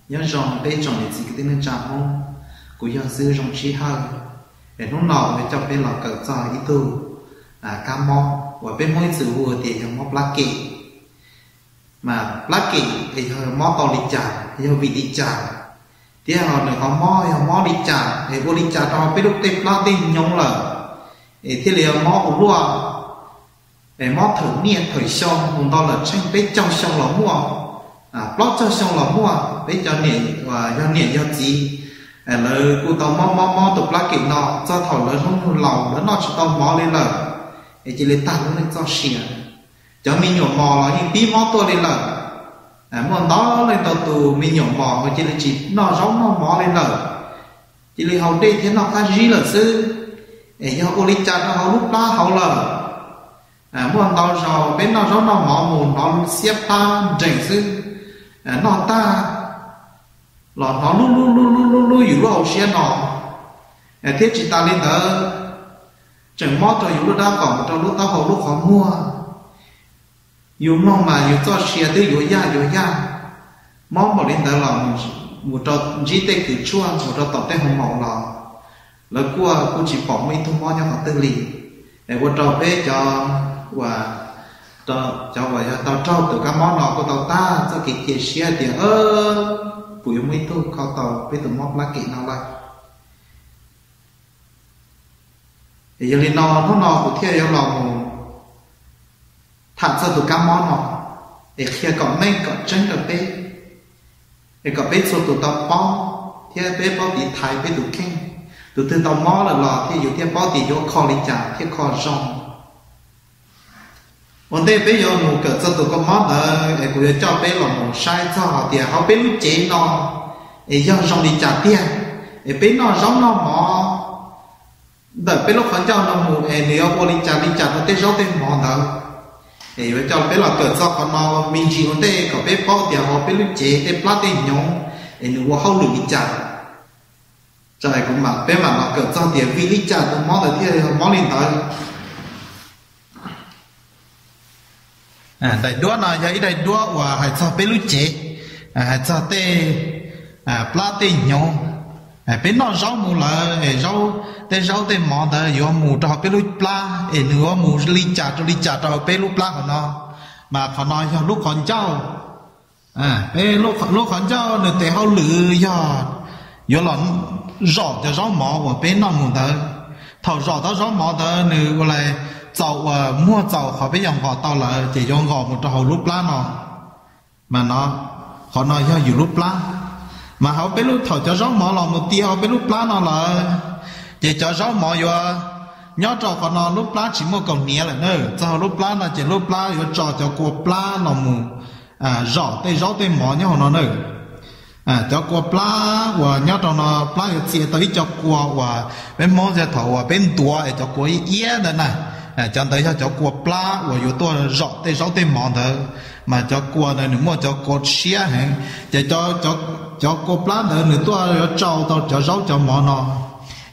Nyob zoo peb tsoom niam txiv kwv tij neej tsa Hmoob, kuv yog xib hwb Zoo Tsib Hawj. Es hnub no kuv yuav coj peb los kawm txog ib tug kab mob uas peb Hmoob ib txwm hu tias yog mob plab kem. Mas plab kem es yog mob tau li cas, yog vim li cas, thiab ho nws ho mob yog mob li cas, es ua li cas rau peb lub tej plab tej hnyuv lawm, es thiaj li mob ua luaj. Es mob thawm niaj thawm xyoo, mus ntau lawm tsheej peb caug xyoo los muaj, plaub caug xyoo los muaj. Peb cov niam, yog niam yog txiv, lawv kuj tau mob mob mob tus plab kem no txog thaum lawv hnub nyoog laus lawv noj tsis tau mov li lawm, es cia li tag lub neej txoj sia. Cov me nyuam mos los yeej pib mob tuaj li lawm. Muaj ntau leej ntau tus me nyuam mos cia li tsis noj zaub noj mov li lawm, cia li haus dej thiab noj qab zib lawm xwb. Es yog ua li cas rau hauv lub plab hauv lawm? Muaj ntau zaus peb noj zaub noj mov mus hnov xiab plab nrees xwb, noj tag los hnov lub lub lub lub lub lub yus lub hauv siab no, thiab tsis tas li ntawd, tseem mob rau yus lub dab qom mus rau lub taub hau lub qhov muag. Yus mloog mas yus txoj sia twb yuav yaj yuav yaj, mob npaum li ntawd los mus rau ntsib tej kws tshuaj, mus rau tom tej hoo maum los lawv kuj kuj tsis pom muaj ib tug mob nyob qhov twg li. Es ua rau peb cov uas, cov uas yog tau raug tus kab mob no kuj tau tag txoj kev cia siab tias, puas yuav muaj ib tug kho tau peb tus mob plab kem no lawm. Es yog li no hnub no kuv thiaj yuav los mus tham txog tus kab mob no, es qhia kom meej kom tseeb rau peb, es kom peb txhua tus tau paub, thiab peb paub tiv thaiv peb tus kheej. Tus twg tau mob lawm los thiaj yus thiaj paub tias yuav kho li cas thiaj kho zoo. Ua ntej peb yuav mus kawm txog tus kab mob ntawd es kuv yuav coj peb los mus saib txog hais tias hauv peb lub cev no es yog zoo li cas tiag, es peb noj zaub noj mov ntawm peb lub qhov ncauj no mus es nws yuav ua li cas li cas rau tej zaub tej mov ntawd. Es yuav coj peb los kawm txog qhov no me ntsis ua ntej kom peb paub tias hauv peb lub cev tej plab tej hnyuv es nws ua hauj lwm li cas. Tso kuv mam, peb mam los kawm txog tias vim li cas tus mob ntawd thiaj yog mob li ntawd. Daim duab no yog ib daim duab uas hais txog peb lub cev, hais txog tej plab tej hnyuv. Peb noj zaub mus lawm es tej zaub tej mov ntawd yuav mus rau hauv peb lub plab es nws yuav mus li cas rau li cas rau hauv peb lub plab hauv no. Mas qhov no yog lub qhov ncauj. Peb lub qhov ncauj nws tes hauj lwm yog yuav los zom cov zaub mov uas peb noj mus ntawd. Thaum zom tau zaub mov ntawd nws ua li txaus uas muag txaus qhov peb yuav nqos tau lawm ces yuav nqos mus rau hauv lub plab no. Mas no, qhov no yog yus lub plab. Mas hauv peb lub, thaum cov zaub mov los mus ti hauv peb lub plab no lawm, ces cov zaub mov yuav nyob rau qhov no, lub plab tsis muaj kaus hniav lawm na. Txog hauv lub plab no ces lub plab yuav tso cov kua plab los mus zom tej zaub tej mov nyob hauv no na. Cov kua plab uas nyob rau no, plab yuav txia tau ib co kua uas peb Hmoob tias thaum uas peb ntuav es cov kua iab iab ntawd na, cov ntawd yog cov kua plab uas yuav tuaj zom tej zaub tej mov ntawd. Mas cov kua ntawd nws muaj cov kua siab heev, ces cov kua plab ntawd nws tuaj yuav tsau tau cov zaub cov mov no,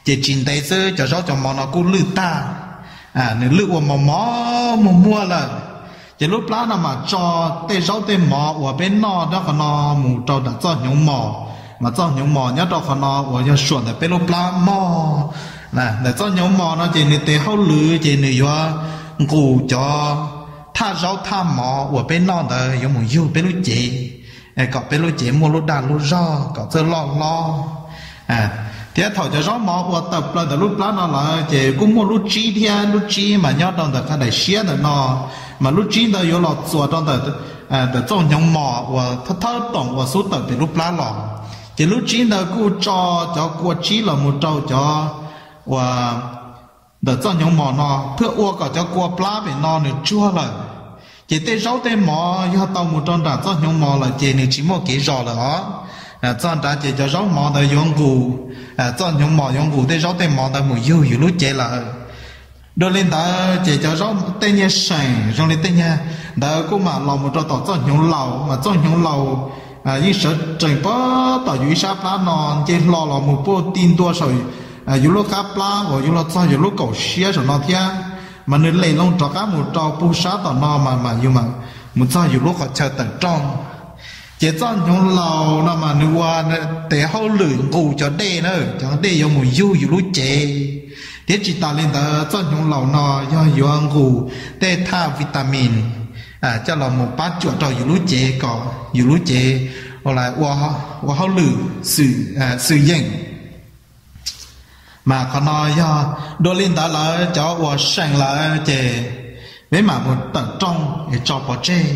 ces tsis ntev xwb cov zaub cov mov no kuj lwj tag, nws lwj ua mos mos muag muag lawm. Ces lub plab no mas tso tej zaub tej mov uas peb noj nyob qhov no mus rau nram txoj hnyuv mos, mas txoj hnyuv mos nyob rau qhov no uas yog suam ntawm peb lub plab mog. Ntawm txoj hnyuv mos no ces nws tes hauj lwm ces nws yuav nqus cov thaj zaub thaj mov uas peb noj ntawd yuav mus yug peb lub cev, kom peb lub cev muaj lub dag lub zog kom txawj loj hlob. Thiab thaum cov zaub mov ua tawm plaws ntawm lub plab no lawm ces kuj muaj lub tsib thiab, lub tsib mas nyob rau ntawm qhov daim siab ntawm no, mas lub tsib ntawd yuav los txuas rau ntawm txoj hnyuv mos uas thawj thawj toom uas xub tawm pem lub plab los. Ces lub tsib ntawd kuj tso cov kua tsib los mus rau cov uas ntawm txoj hnyuv mos no, thiaj ua kom cov kua plab pem no nws tsuag lawm. Ces tej zaub tej mov yog tau mus rau nram txoj hnyuv mos lawm ces nws tsis muaj kev zom lawm os. Txog nrad ces cov zaub mov ntawd yuav nqus, txoj hnyuv mos yuav nqus tej zaub tej mov ntawd mus yug yus lub cev lawm. Dua li ntawd ces cov zaub, tej nyuag seem zoo li tej nyuag ntawd kuj mam los mus rau tom txoj hnyuv laus, mas txoj hnyuv laus yeej sawv tsees puag tom yus ib sab plab no, nce hlo los mus puag ti ntua saum yus lub qab plab uas yuav los txog yus lub kaum siab saum no thiab. Mas nws lem loo rov qab mus rau puag sab tom no mas mas yus mus txog yus lub qhov chaw tawm rooj. Ces txoj hnyuv laus no mas nws ua tes hauj lwm nqus cov dej na, cov dej yuav mus yug yus lub cev. Thiab tsis tas li ntawd txoj hnyuv laus no yog yuav nqus tej thaj vitamin coj los mus pab cuam rau yus lub cev kom yus lub cev ua hauj lwm xwm yeem. Mas qhov no yog dua li ntawd lawm cov uas seem lawm ces peb mam mus tawm rooj es tso pov tseg.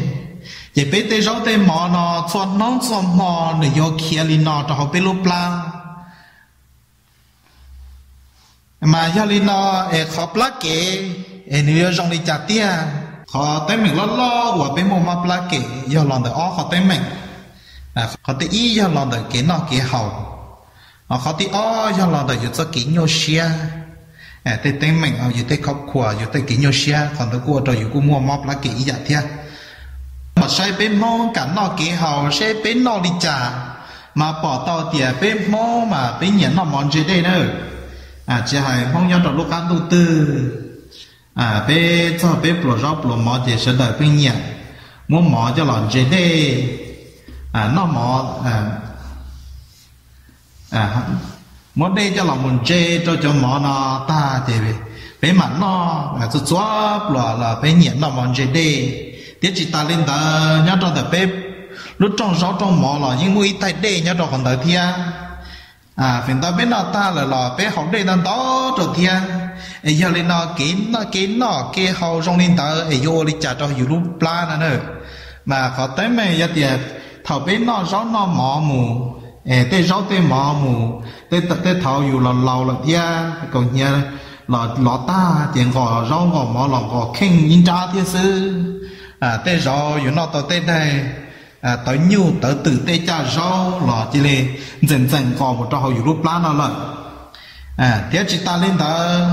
Ces peb tej zaub tej mov no txhua hnub txhua hmo nws yuav khiav li no rau hauv peb lub plab. Mas yog li no es qhov plab kev es nws yuav zoo li cas tiag? Qhov teeb meem loj loj uas peb muaj mob plab kev yog los ntawm ob qhov teeb meem. Qhov thib ib yog los ntawm kev noj kev haus, qhov thib ob yog los ntawm yus txoj kev nyuaj siab. Tej teeb meem yus tej khob khuas yus tej kev nyuaj siab qhov ntawd kuj ua rau yus kuj muaj mob plab kev ib yam thiab. Mas saib peb Hmoob kam noj kev haus saib peb noj li cas, mas pom tau tias peb Hmoob mas peb nyiam noj mov ntse dej na. Tsis hais Hmoob nyob rau lub qab ntuj twg, peb txog peb pluas zaub pluas mov ces sawv daws pheej nyiam muab mov coj los ntse dej, noj mov, muab dej coj los mus ntse rau cov mov no tag ces peb mam noj. Txhua txhua pluas los peb nyiam noj mov ntse dej. Thiab tsis tas li ntawd nyob rau ntawm peb lub rooj zaub rooj mov los yeej muaj ib tais dej nyob rau qhov ntawd thiab. Feem ntau peb noj tag lawm los peb haus dej ntau ntau rau thiab. Es yog li no kev noj kev haus zoo li ntawd es yuav ua li cas rau yus lub plab no na? Mas qhov teeb meem yog tias thaum peb noj zaub noj mov mus, es tej zaub tej mov mus, tej thaum yus los laus lawm thiab kaus hniav los tag ces nqos zaub nqos mov los nqos kheej ib nrab thiab xwb. Tej zaum yus noj tau tej daig tawv nyuj tawv twm tej caj zaub los cia li ntxeem ntxeem nqos mus rau hauv yus lub plab no lawm. Thiab tsis tas li ntawd,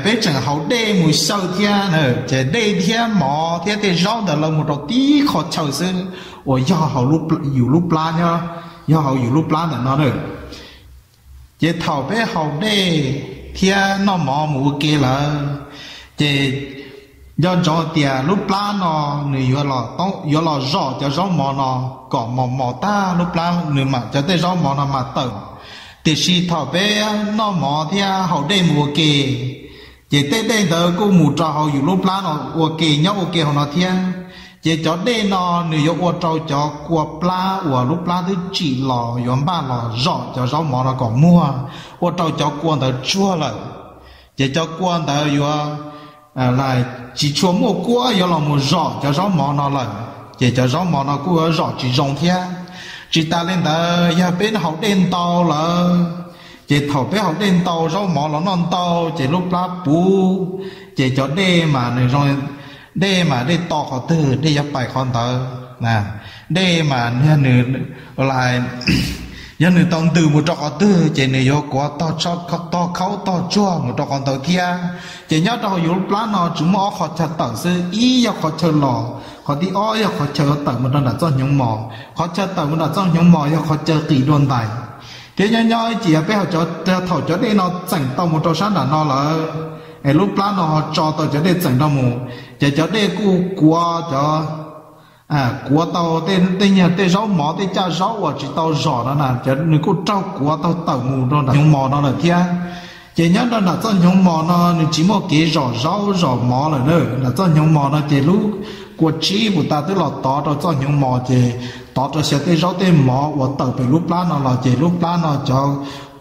peb tseem haus dej mus xyaw thiab na, ces dej thiab mov thiab tej zaub ntawd lawv mus rau tib qho chaw xwb uas yog yus lub plab nyob, yog hauv yus lub plab ntawm no na. Ces thaum peb haus dej thiab noj mov mus ua ke lawm, ces nco ntsoov tias lub plab no nws yuav los zom cov zaub mov no kom mos mos tag lub plab nws mam cov tej zaub mov no mam tawm. Tiam sis thaum peb noj mov thiab haus dej mus ua ke, ces tej dej ntawd kuj mus rau hauv yus lub plab no ua ke nyob ua ke hauv no thiab. Ces cov dej no nws yuav ua rau cov kua plab uas lub plab twb tsim los yuav npaj los zom cov zaub mov no kom muag, ua rau cov kua ntawd tsuag lawm. Ces cov kua ntawd yuav tsis tshua muaj kuab yuav los mus zom cov zaub mov no lawm, ces cov zaub mov no kuj yuav zom tsis zoo thiab. Tsis tas li ntawd yog peb haus dej ntau lawm, ces thaum peb haus dej ntau zaub mov los noj ntau ces lub plab puv, ces cov dej mas nws zoo, dej mas dej to qhov twg dej yuav pais qhov ntawd. Dej mas yog nws tau ntws mus rau qhov twg ces nws yuav kuav tog khaub tog tsuag mus rau qhov ntawd thiab. Ces nyob rau hauv yus lub plab no tsuas muaj ob qhov chaw tawm xwb, ib yog qhov chaw los, qhov thib ob yog qhov chaw tawm mus rau nram txoj hnyuv mos. Qhov chaw tawm mus nram txoj hnyuv mos yog qhov chaw qis dua ntais. Thiab nyob nyob ib chim yog peb haus, thaum cov dej no txeem tau mus rau sab nram no lawm, es lub plab no ho tso tau cov dej txeem rau mus, ces cov dej kuj kuav cov, kuav tau tej nyuag tej zaub mov tej caj zaub uas tsis tau zom no na, nws kuj raug kuav tau tawm mus rau nram hnyuv mos no lawm thiab. Ces nyob rau nram txoj hnyuv mos no nws tsis muaj kev zom zaub zom mov lawm na. Nram txoj hnyuv mos no ces lub kua tsib puas tas twb los tov rau txoj hnyuv mos, ces tov rau xyaw tej zaub tej mov uas tawm pem lub plab no los ces lub plab no cov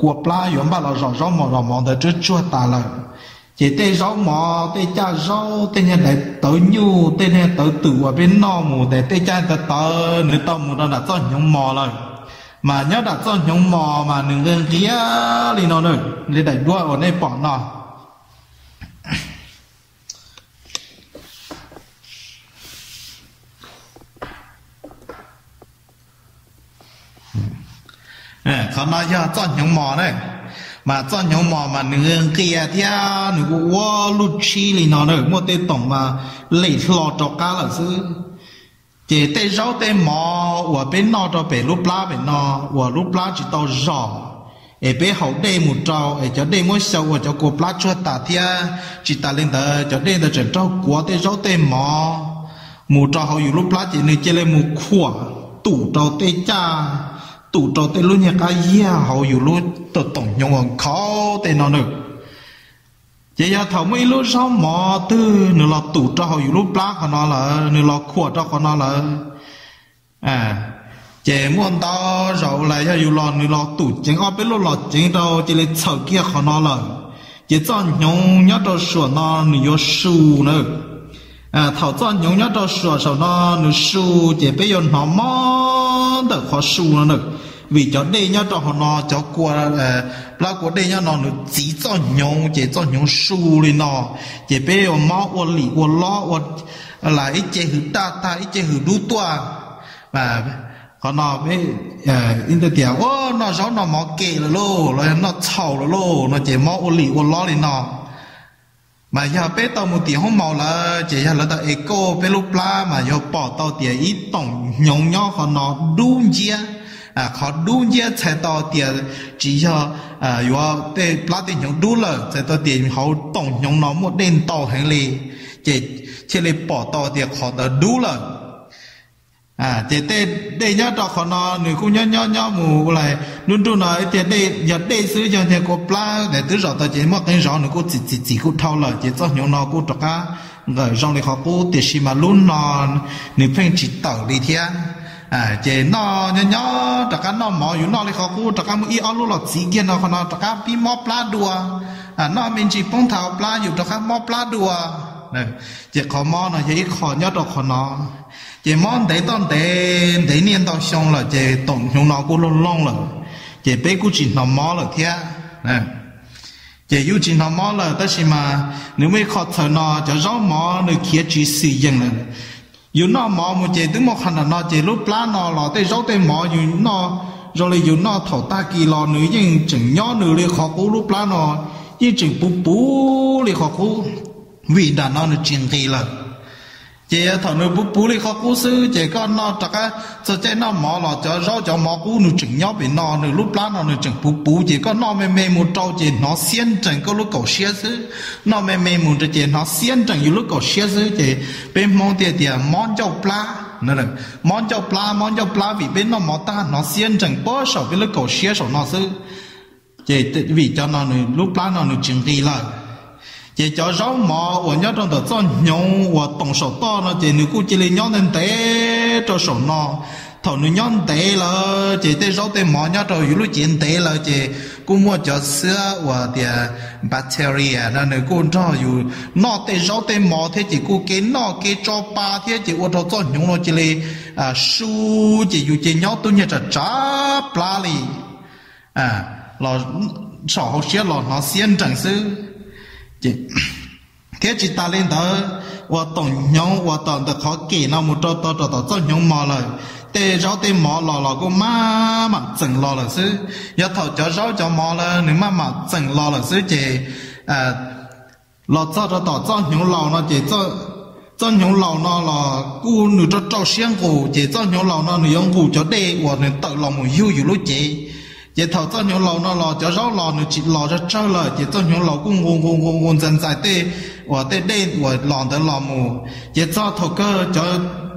kua plab yuav npaj los zom zaub mov zom mov ntawd tsuag tsuag tas lawm. Ces tej zaub mov tej caj zaub tej niag daiv tawv nyuj tej niag tawv twm uas peb noj mus tes tej caj tawv tawv nws tau mus rau nram txoj hnyuv mos lawm. Mas nyob nram txoj hnyuv mos mas nws nqia nqia li no na, li daim duab uas nej pom no. Qhov no yog txoj hnyuv mos na. Mas txoj hnyuv mos mas nws nqia thiab nws kuj ua luj tshib li no na, muaj tej toom mas lem hlo rov qab lawm xwb. Ces tej zaub tej mov uas peb noj rau pem lub plab pem no, uas lub plab tsis tau zom, es peb haus dej mus rau es cov dej muab xyaw ua cov kua plab tsuag tas thiab. Tsis tas li ntawd cov dej ntawd tseem raug kuav tej zaub tej mov mus rau hauv yus lub plab ces nws cia li mus khuam tum rau tej caj, tum rau tej lub niag qab yiag hauv yus lub toom hnyuv uas nkhaus tej no na. Ces yog thaum muaj ib lub zaub mov twg nws los tum rau hauv yus lub plab qhov no lawm, nws los khuam rau qhov no lawm, ces muaj ntau zaus los yog yus los nws los tum ceev ob peb lub los ceev rau cia li txhaws kiag qhov no lawm, ces txoj hnyuv nyob rau suam no nws yuav su na. Thaum txoj hnyuv nyob rau suam saum no nws su, ces peb yuav hnov mob ntawm qhov su no na, vim cov dej nyob rau hauv no, cov kua, plab kua dej nyob no nws txiv txoj hnyuv, ces txoj hnyuv su li no, ces peb yuav mob ua lim ua lob, ua lam ib ce hws daj tag ib ce hws dub tuaj. Qhov no peb tias ua noj zaub noj mov kem lawm lauj, los yog noj txhaum lawm lauj no ces mob ua lim ua lob li no. Mas yog peb tau mus tim hoob maus lawm ces yog lawv tau echo peb lub plab mas yuav pom tau tias ib toom hnyuv nyob qhov no dub nciab. Qhov dub nciab txhais tau tias tsis yog yuav tej plab tej hnyuv dub lawm, txhais tau tias hauv toom hnyuv no muaj dej ntau heev li, ces thiaj li pom tau tias qhov ntawd dub lawm. Ces tej dej nyob rau qhov no nws kuj nyob nyob nyob mus ua li nruj nruj no ib tiag, dej yog dej xwb, yog niag kua plab ntawd twb zaum tau ces muaj qee zaus nws kuj txim txim txim kuj dhau lawm ces txoj hnyuv no kuj rov qab nqawm zoo li qhov qub, tiam sis mas lub no nws pheej tsis tawm li thiab. Ces noj nyob nyob rov qab noj mov yus noj li qhov qub rov qab muaj ib ob lub los txiv kiag no qhov no rov qab pib mob plab dua. Noj me ntsis poob nthav plab yus rov qab mob plab dua. Ces qhov mob no yog ib qho nyob rau qhov no. Ces mob ntev toj ntev ntev niaj ntau xyoo lawm ces toom hnyuv no kuj loog loog lawm, ces peb kuj tsis hnov mob lawm thiab. Ces yus tsis hnov mob lawm tab sis mas nws muaj ib qho txhawm no cov zaub mov nws khiav tsis xim yees lawm. Yus noj mov mus ces twb muaj qhov nram no ces lub plab no los tej zaub tej mov yus noj, zoo li yus noj thaum tag kis los nws yeej tseem nyob nws li qhov qub, lub plab no yeej tseem puv puv li qhov qub, vim nram no nws tsis nqis lawm. Ces thaum nws puv puv li qhov qub xwb ces koj noj rov qab txog caij noj mov los cov zaub cov mov qub nws tseem nyob pem no, nws lub plab no nws tseem puv puv, ces koj noj me me mus rau ces hnov xiab nrees koj lub kaum siab xwb. Noj me me mus rau ces hnov xiab nrees yus lub kaum siab xwb, ces peb Hmoob thiaj tias mob ncauj plab. Mob ncauj plab, mob ncauj plab vim peb noj mov tag hnov xiab nrees puag saum peb lub kaum siab saum no xwb. Ces vim cov no nws lub plab no nws tsis nqis lawm. Ces cov zaub mov uas nyob rau ntawm txoj hnyuv uas toom saum toj no ces nws kuj cia li nyob ntev ntev rau saum no. Thaum nws nyob ntev lawm ces tej zaub tej mov nyob rau yus lub cev ntev lawm ces kuj muaj cov xwb uas tias bacteria no nws kuj nrog yus noj tej zaub tej mov thiab ces kuj kev noj kev tso pa thiab ces ua rau txoj hnyuv no cia li su, ces yus ces nyob tub nyiag tsav tsav plab li los saum hauv siab los hnov xiab nrees xwb. Thiab tsis tas li ntawd, uas toom hnyuv uas tom ntawm qhov kem no mus rau tom txoj hnyuv mos lawm, tej zaub tej mov los los kuj maj mam txeem los lawm xwb. Yog thaum cov zaub cov mov lawm nws maj mam txeem los lawm xwb ces los txog rau tom txoj hnyuv laus no ces txoj hnyuv laus no los kuj nws rau rau siab nqus ces txoj hnyuv laus no nws yuav nqus cov dej uas nws tawm los mus yug yus lub cev. Ces thaum txoj hnyuv laus no los cov zaub los nws tsis los tsawg tsawg lawm ces txoj hnyuv laus kuj nqus nqus nqus nqus ntxais ntxais tej uas tej dej uas los ntawd los mus. Ces txog thaum kawg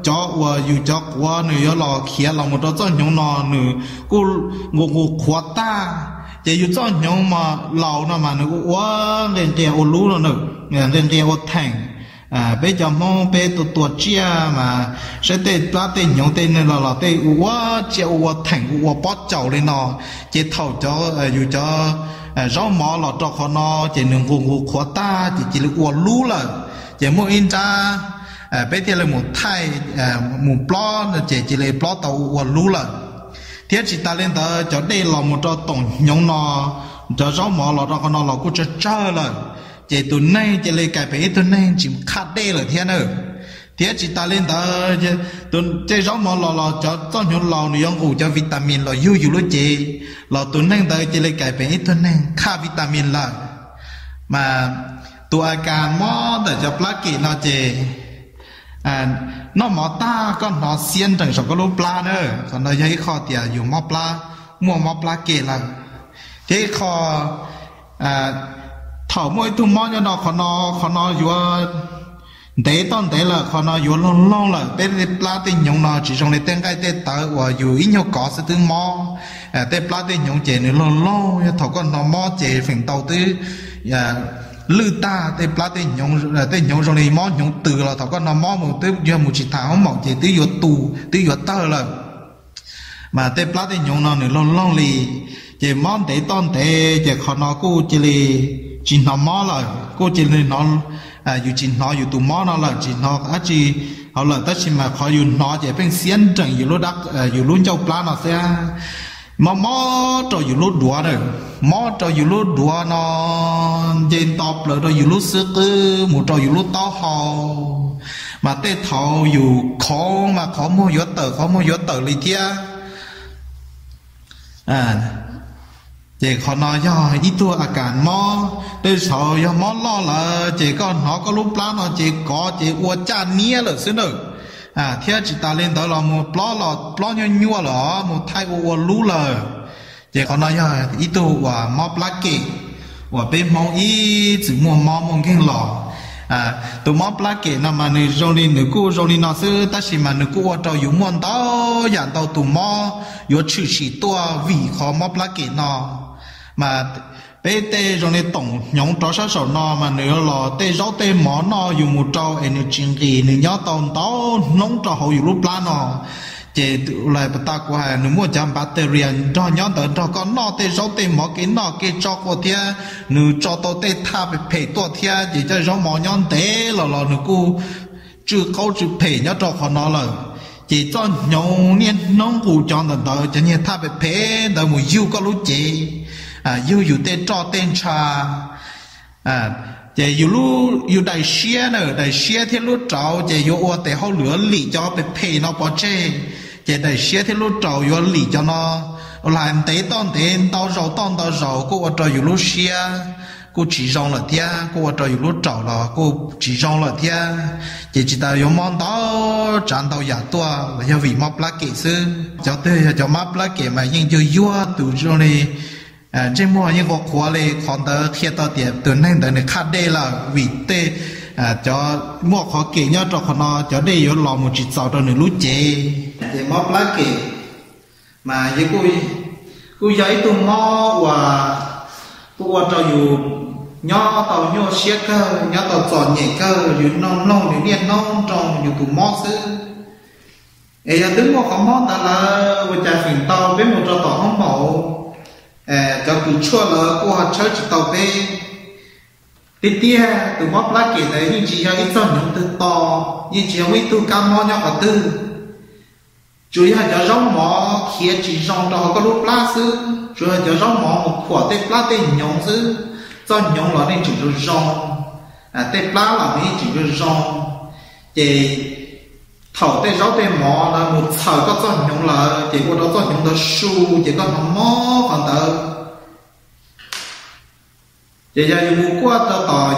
cov uas yus cov quav nws yuav los khiav los mus rau txoj hnyuv no nws kuj nqus nqus qhuav tag. Ces yus txoj hnyuv laus no mas nws ua ua nqia nqia ua lub no, nqia nqia ua theem. Peb cov Hmoob peb tua tua tsiaj mas saib tej plab tej hnyuv tej no los los tej ua ua tsiaj ua ua theem ua ua pob caus li no. Ces thaum yus cov zaub mov los rau qhov no ces nws nqus nqus qhuav tag ces cia li ua lub lawm. Ces muaj ib nrab peb thiaj li mus thaij mus plob no ces cia li plob tau ua ua lub lawm. Thiab tsis tas li ntawd cov dej los mus rau toom hnyuv no, cov zaub mov los rau qhov no los kuj tsawg tsawg lawm. Ces tus neeg cia li kais pem ib tug neeg tsis qhaj dej lawm thiab na. Thiab tsis tas li ntawd, tej zaub mov los los cov txoj hnyuv laus nws yuav nqus cov vitamin los yug yus lub cev, los tus neeg ntawd cia li kais pem ib tug neeg qhaj vitamin lawm. Mas tus a kas mob ntawm cov plab kem no ces noj mov tag koj hnov xiab nrees saum koj lub plab na. Qhov no yog ib qho tias yus mob plab, muaj mob plab kem lawm. Thiab ib qho, thaum muaj ib tug mob nyob no qhov no, qhov no yuav Ntev toj ntev lawm, qhov no yuav loog loog lawm, peb tej plab tej hnyuv no tsis zoo li tej nqaij tej tawv uas yus ib nyuag kov xwb twb mob. Tej plab tej hnyuv ces nws loog loog, yog thaum koj hnov mob ces feem ntau twb lwj tag tej plab tej hnyuv, tej hnyuv zoo li mob hnyuv tws los thaum koj hnov mob mus twb yog mus tsis tham hoob maum ces twb yuav tu, twb yuav tawg lawm. Mas tej plab tej hnyuv no nws loog loog li, ces mob ntev toj ntev ces qhov no kuj cia li tsis hnov mob lawm, kuj cia li hnov, yus tsis hnov yus tus mob no lawm, tsis hnov dab tsi hauv lawm, tab sis mas qhov yus hnov ces pheej xiab nreem yus lub ncauj plab no xwb. Mob mob rau yus lub duav na, mob rau yus lub duav no, nce nto plaws rau yus lub xub qwb mus rau yus lub taub hau, mas tej thaum yus khoov mas qhov muag yuav tawm, qhov muag yuav tawm li thiab. Ces qhov no yog ib tug a kas mob. Tej thaum yog mob loj lawm ces koj hnov koj lub plab no ces kov ces ua caj niab lawm xwb na. Thiab tsis tas li ntawd los mus plob los plob nyuaj nyuaj lawm os, mus thaij ua ua lub lawm. Ces qhov no yog ib tug uas mob plab kem uas peb Hmoob ib txwm muaj mob muaj nkeeg los. Tus mob plab kem no mas nws zoo li, nws kuj zoo li no xwb, tab sis mas nws kuj ua rau yus muaj ntau yam ntau tus mob yuav tshwm sim tuaj vim qhov mob plab kem no. Mas peb tej zoo li toom hnyuv rov sab saum no mas nws los tej zaub tej mov noj yus mus rau es nws tsis nqis, nws nyob tau ntau hnub rau hauv yus lub plab no. Ces lawv puas tas kuv hais, nws muaj cov bacteria nrog nyob ntawd nrog koj noj tej zaub tej mov, kev noj kev tso quaj thiab, nws tso tau tej thaj phem phem tuaj thiab, ces cov zaub mov nyob ntev los los nws kuj tsw qaub tsw phem nyob rau qhov no lawm. Ces txoj hnyuv niaj hnub nqus cov ntawm ntawd, cov niag thaj phem phem ntawd mus yug koj lub cev, yug yus tej roj tej ntsha. Ces yus daim siab na, daim siab thiab lub raum ces yuav ua tes hauj lwm lim cov phem phem no pov tseg. Ces daim siab thiab lub raum yuav lim cov no, ua li ntev toj ntev, ntau zaus toj ntau zaus kuj ua rau yus lub siab kuj tsis zoo lawm thiab, kuj ua rau yus lub raum los kuj tsis zoo lawm thiab. Ces tsis tas yuav mob ntau tsav ntau yam tuaj los yog vim mob plab kem xwb. Cov twg yog cov mob plab kem mas yeej yuag yuag tus zoo li ntsej muag yeej qhuav qhuav li, qhov ntawd qhia tau tias tus neeg ntawd nws qhaj dej lawm, vim tej cov muaj qhov kem nyob rau qhov no, cov dej yuav los mus tsis txaus rau nws lub cev. Ces mob plab kem mas kuj yog ib tug mob uas kuj ua rau yus nyob tau nyuaj siab kawg, nyob tau txom nyem kawg, yus mloog mloog nws niaj hnub nroo yus tus mob xwb. Es yog twb muaj qhov mob ntawd lawm ua cas feem ntau peb mus rau tom hoob maum, cov kws tshuaj lawv kuj ho tshawb tsis tau peb. Tiag tiag tus mob plab kem ntawd yeej tsis yog ib txoj hnyuv twg to, yeej tsis yog muaj ib tug kab mob nyob qhov twg. Tsuas yog cov zaub mov khiav tsis zoo rau hauv koj lub plab xwb, tsuas yog cov zaub mov mus khuam tej plab tej hnyuv xwb. Txoj hnyuv los nej tseem zoo zoo, tej plab los nej tseem zoo zoo, ces thaum tej zaub tej mov ntawd mus txhaws koj txoj hnyuv lawm ces ua rau txoj hnyuv ntawd su, ces koj hnov mob qhov ntawd. Ces yog yus mus kuaj rau tom,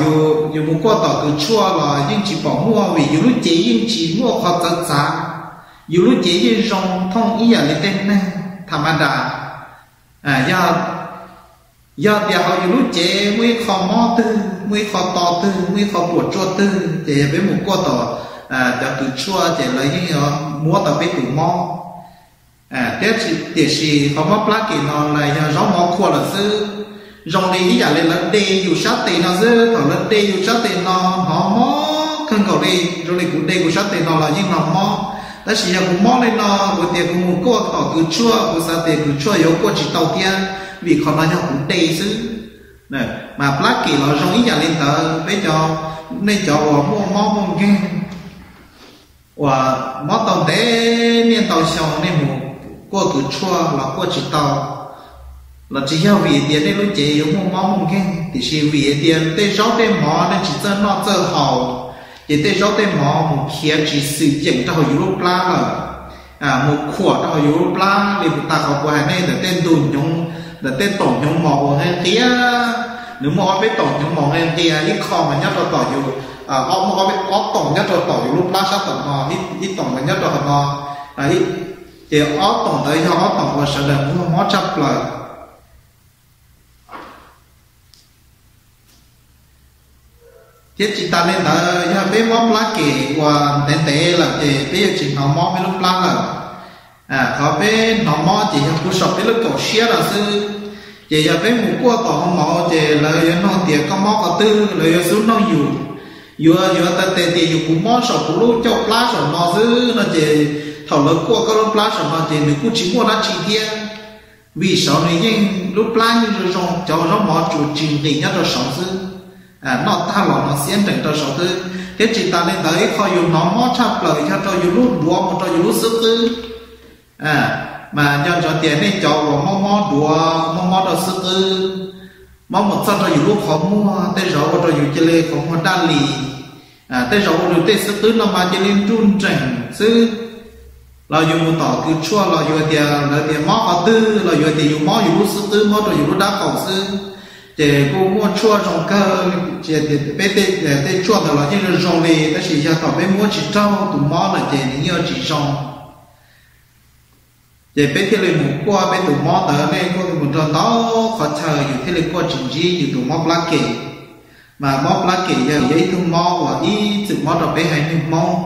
yus mus kuaj tom kws tshuaj los yeej tsis pom muaj, vim yus lub cev yeej tsis muaj qhov txawv txav, yus lub cev yeej zoo thooj ib yam li tej neeg tham ma das. Yog, yog tias hauv yus lub cev muaj ib qho mob twg, muaj ib qho to twg, muaj ib qho puam tsuaj twg, ces yog peb mus kuaj tom cov kws tshuaj ces lawv yeej yuav muab tau peb tus mob. Tiam sis qhov mob plab kem no los yog zaub mov khuam lawm xwb, zoo li ib yam li lawv de yus sab tes no xwb. Thaum lawv de yus sab tes no hnov mob kawg nkaus li, zoo li kuv de kuv sab tes no los yeej hnov mob. Tab sis yog kuv mob li no, kuv tias kuv mus kuaj tom kws tshuaj, kuv xav tias kws tshuaj yuav kuaj tsis tau thiab, vim qhov no yog kuv de xwb. Mas plab kem los zoo ib yam li ntawd, peb cov, nej cov uas muaj mob muaj nkeeg uas mob tau ntev niaj ntau xyoo, nej mus kuaj kws tshuaj los kuaj tsis tau, los tsis yog vim tias nej lub cev yuav muaj mob muaj nkeeg, tiam sis vim tias tej zaub tej mov nej tsis txawj noj txawj haus, ces tej zaub tej mov mus khiav tsis xwm yeem rau hauv yus lub plab lawm, mus khuam rau hauv yus lub plab li puas tas qhov kuv hais nej ntawm tej ntug hnyuv, ntawm tej toom hnyuv mos uas nqia nqia. Nws muaj ob peb toom hnyuv mos nqia nqia, ib qho mas nyob rau tom yus, muaj ob toom nyob rau tom yus lub plab sab tom no, ib toom mas nyob rau qhov no, ces ob toom ntawd yog ob toom uas sawv daws muaj mob tshaj plaws. Thiab tsis tas li ntawd, yog peb mob plab kem uas ntev ntev lawm ces peb yuav tsis hnov mob peb lub plab lawm. Qhov peb hnov mob ces yog puv saum peb lub kaum siab no xwb. Ces yog peb mus kuaj tom hoo maum ces lawv yuav nug tias koj mob qhov twg, lawv yuav xub noog yus, yuav yuav taw tes tias yus puas mob saum kuv lub caj plab saum no xwb no ces thaum lawv kuaj koj lub plab saum no ces nws kuj tsis muaj dab tsi thiab, vim saud nws yeej lub plab yeej zoo zoo, cov zaub mov tsuas tsis nqis nyob rau saud xwb. Noj tag los no xiab nrees rau saud xwb. Thiab tsis tas li ntawd, ib qho yus hnov mob tshaj plaws yog rau yus lub duav mus rau yus lub xub qwb. Mas nco ntsoov tias nej cov uas mob mob duav, mob mob rau xub qwb, mob mus txog rau yus lub qhov muag, tej zaum ua rau yus cia li qhov muag daj li, tej zaum ua rau tej xub qwb no mas cia li nruj nreem xwb, los yus mus tom kws tshuaj los yus tias lawv tias mob qhov twg los yus tias yus mob yus lub xub qwb, mob rau yus lub dab qaum xwb. Ces kuj muaj tshuaj zoo kawg, peb tej tshuaj ntawd los yeej zoo zoo li, tab sis yog thaum peb muab tsis raug tus mob lawm ces nws yeej tsis zoo. Ces peb thiaj li mus kuaj peb tus mob ntawd, nej kuaj mus rau ntau qhov chaw yus thiaj li kuaj tsis ntsib yus tus mob plab kem. Mas mob plab kem yog ib tug mob uas ib txwm mob rau peb haiv neeg Hmoob,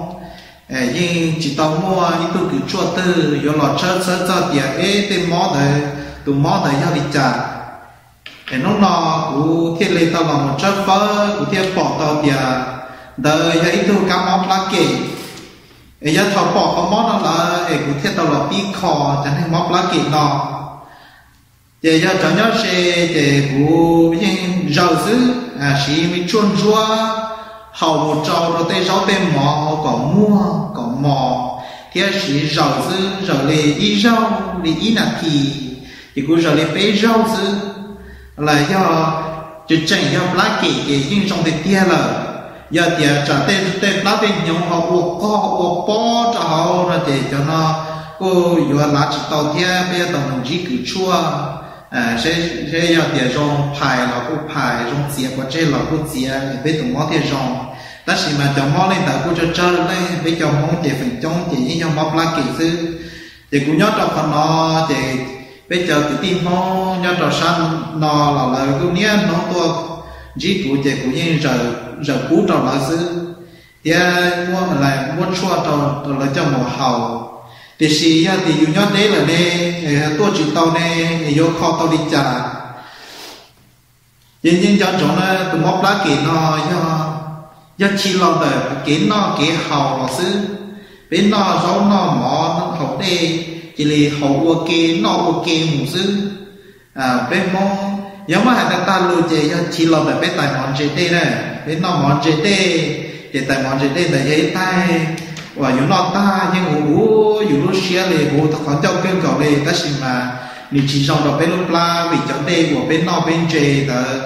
yeej tsis tau muaj ib tug kws tshuaj twg yuav los tshawb txhawb txog tias eb tej mob ntawd, tus mob ntawd yog li cas. Es hnub no kuv thiaj li tau los mus tshawb fawb, kuv thiaj pom tau tias ntawd yog ib tug kab mob plab kem. Es yog thaum pom qhov mob no lawm es kuv thiaj tau los pib kho cov neeg mob plab kem no. Ces yog cov nyob ze ces kuv yeej zaws xwb, siv me tshuaj ntsuab haus mus rau rau tej zaub tej mov kom muag kom mos, thiab siv zaws xwb, zaws li ib zaug li ib nas this, ces kuv zaws li peb zaug xwb. Los yog tseem tseem yog plab kem ces yeej zoo tiag tiag lawm. Yog tias tsam tej tej plab tej hnyuv ho ua qog ua pob rau hauv no ces cov no kuj yuav lav tsis tau thiab, peb yuav tau mus ntsib kws tshuaj, seb yog tias zoo phais los kuj phais, zoo txiav pov tseg los kuj txiav, peb tus mob thiaj zoo. Tab sis mas cov mob li ntawd kuj tsawg tsawg leej, peb cov Hmoob ces feem coob ces yeej yog mob plab kem xwb. Ces kuv nyob rau qhov no, ces peb cov kwv tij Hmoob nyob rau sab no los lawv kuj niaj hnub tuaj ntsib kuv, ces kuv yeej zaws pub rau lawv xwb, thiab muab tshuaj rau lawv coj mus haus. Tiam sis yog tias yus nyob deb lawm ne, tuaj tsis tau ne, yuav kho tau li cas? Ces yeej nco ntsoov na, tus mob plab kem no yog, yog chiv los ntawm kev noj kev haus los xwb. Peb noj zaub noj mov haus dej, cia li haus ua ke noj ua ke mus xwb. Peb Hmoob yog muab hais tag tag lus ces yog chiv los ntawm peb tais mov ntse dej na. Peb noj mov ntse dej, ces tais mov ntse dej ntawd yog ib tais uas yus noj tag yeej huv huv yus lub siab li, huv qhov ncauj kawg nkaus li, tab sis mas nws tsis zoo rau peb lub plab, vim cov dej uas peb noj peb ntse ntawd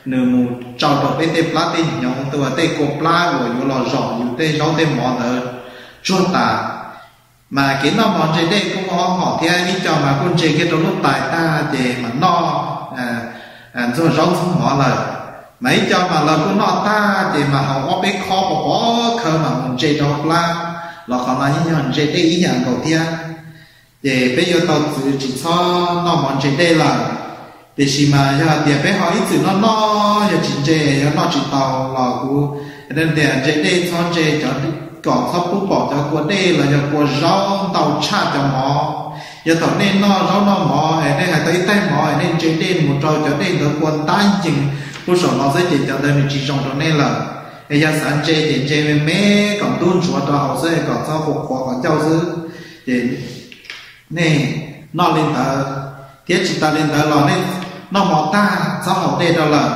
nws mus tsau rau peb tej plab tej hnyuv, tej kua plab uas yuav los zom yus tej zaub tej mov ntawd tsuag tas. Mas kev noj mov ntse dej kuj muaj ob hom thiab, ib co mas kuj ntse kiag rau lub tais tag ces mam noj ntxuag zaub ntxuag mov lawm. Mas ib co mas lawv kuj noj tag ces mas haus ob peb khob pov pov khawv mas mus ntse rau hauv plab, los qhov no yeej yog ntse dej ib yam nkaus thiab. Ces peb yuav tau txwv tsis txhob noj mov ntse dej lawm. Tiam sis mas yog hais tias peb ho ib txwm noj noj yog tsis ntse, yog noj tsis tau los kuv tias ntse dej txhob ntse, kom txhob pub pom cov kua dej los yog kua zaub ntau tshaj cov mov. Yog thaum nej noj zaub noj mov es nej hais tau ib taig mov es nej ntse dej mus rau cov dej ntawd kua ntab ncees puag saum no xwb ces cov ntawd nws tsis zoo rau nej lawm. Es yog xav ntse ces ntse me me kom ntub ntsuav rau hauv xwb, kom txhob qhuav qhuav qhov ncauj xwb. Ces nej noj li ntawd, thiab tsis tas li ntawd los nej noj mov tag txhob haus dej rau lawm.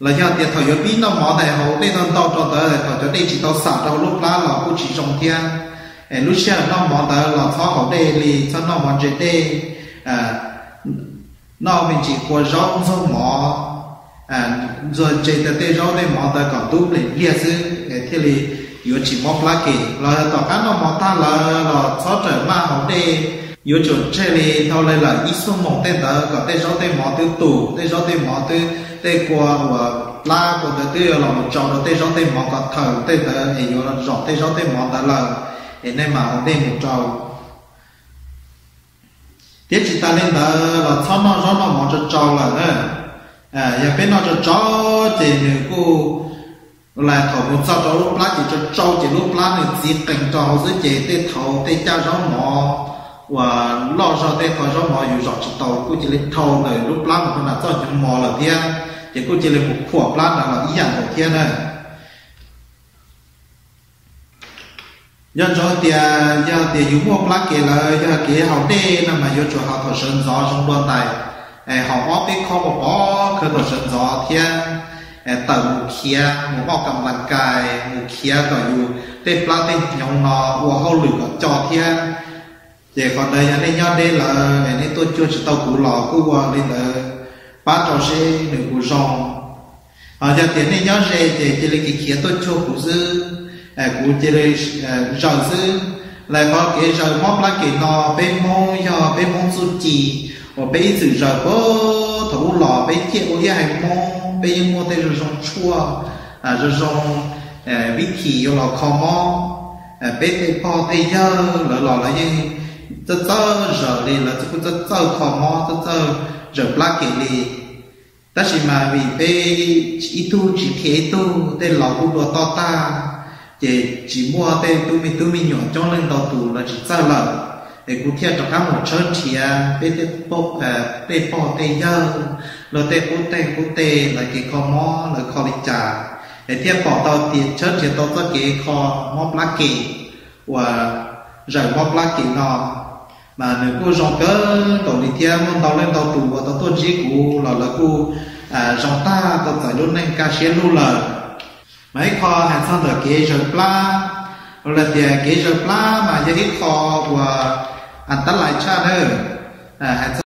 Los yog tias thaum yuav pib noj mov ntawd haus dej ntau ntau rau ntawd, thaum cov dej tsis tau xam rau hauv lub plab los kuj tsis zoo thiab. Es lub sij hawm noj mov ntawd los txhob haus dej li, txhob noj mov ntse dej, noj me ntsis kua zaub ntxuag mov, ntxuag ntse tej zaub tej mov ntawd kom ntub npliag npliag xwb es thiaj li yuav tsis mob plab kem. Los yog tom qab noj mov tag lawm los txhob rawm maj haus dej, yuav tsum tseg li dhau li lawm ib xuab moos tej ntawd kom tej zaub tej mov twb tus, tej zaub tej mov twb, tej kua uas plab kua ntawd twb yuav los mus tsau rau tej zaub tej mov kom thawm tej ntawd es yuav zom tej zaub tej mov ntawd lawm es nej mam haus dej mus rau. Thiab tsis tas li ntawd los txhob noj zaub noj mov tsau tsau lawm na. Yog peb noj tsau tsau ces nws kuj Thaum mus txog rau lub plab ces tsau tsau ces lub plab nws txiv qees rau hauv xwb ces tej thaum tej caj zaub mov uas loj zog tej qhov zaub mov yus zom tsis tau kuj cia li dhau ntawm lub plab mus rau nram txoj hnyuv mov lawm thiab, ces kuj cia li mus khuam plab nrad los ib yam nkaus thiab na. Nco ntsoov tias yog tias yus muaj plab kev lawm, yog kev haus dej no mas yuav tsum haus thaum sawv ntxov zoo dua ntais, haus ob peb khob pos pos kawg thaum sawv ntxov thiab tawm mus khiav mus ua kam las kais, mus khiav kom yus tej plab tej hnyuv no ua hauj lwm kom co thiab. Ces qhov ntawd yog nej nyob deb lawm nej tuaj cuag tsis tau kuv los kuj ua li ntawd pab rau seb nws puas zoo. Ho yog tias nej nyob ze ces cia li khiav tuaj cuag kuv xwb, kuv cia li zaws xwb. Lawv qhov kev zaws mob plab kev no peb Hmoob yog peb Hmoob txuj ci uas peb ib txwm zaws puag thaum ub los peb ciaj ua ib haiv Hmoob peb yeej muaj tej zoo zoo tshuaj, zoo zoo vib thim yuav los kho mob. Peb tej pog tej yawg lawv los lawv yeej txawj txawj zaws li, lawv kuj txawj txawj kho mob txawj txawj zaws plab kev li. Tab sis mas vim peb ib tug tsis qhia ib tug, tej laus kuj dua toj tag, ces tsis muaj tej tub me tub me nyuam coob leej ntau tus lawv tsis txawj lawm, es kuv thiaj rov qab mus tshawb nrhiav peb tej pog tej yawg, luag tej qub teg qub teg lawv kev kho mob lawv kho li cas, es thiaj pom tau tias tshawb nrhiav tau txoj kev kho mob plab kev uas zaws mob plab kev no, mas nws kuj zoo kawg nkaus li thiab. Muaj ntau leej ntau tus uas tau tuaj ntsib kuv los lawv kuj zoo tag tau txais lub neej kaj siab lug lawm. Mas ib qho hais txog ntawm kev zaws plab, los tias kev zaws plab mas yog ib qho uas tab lais tshaj nawb. Hais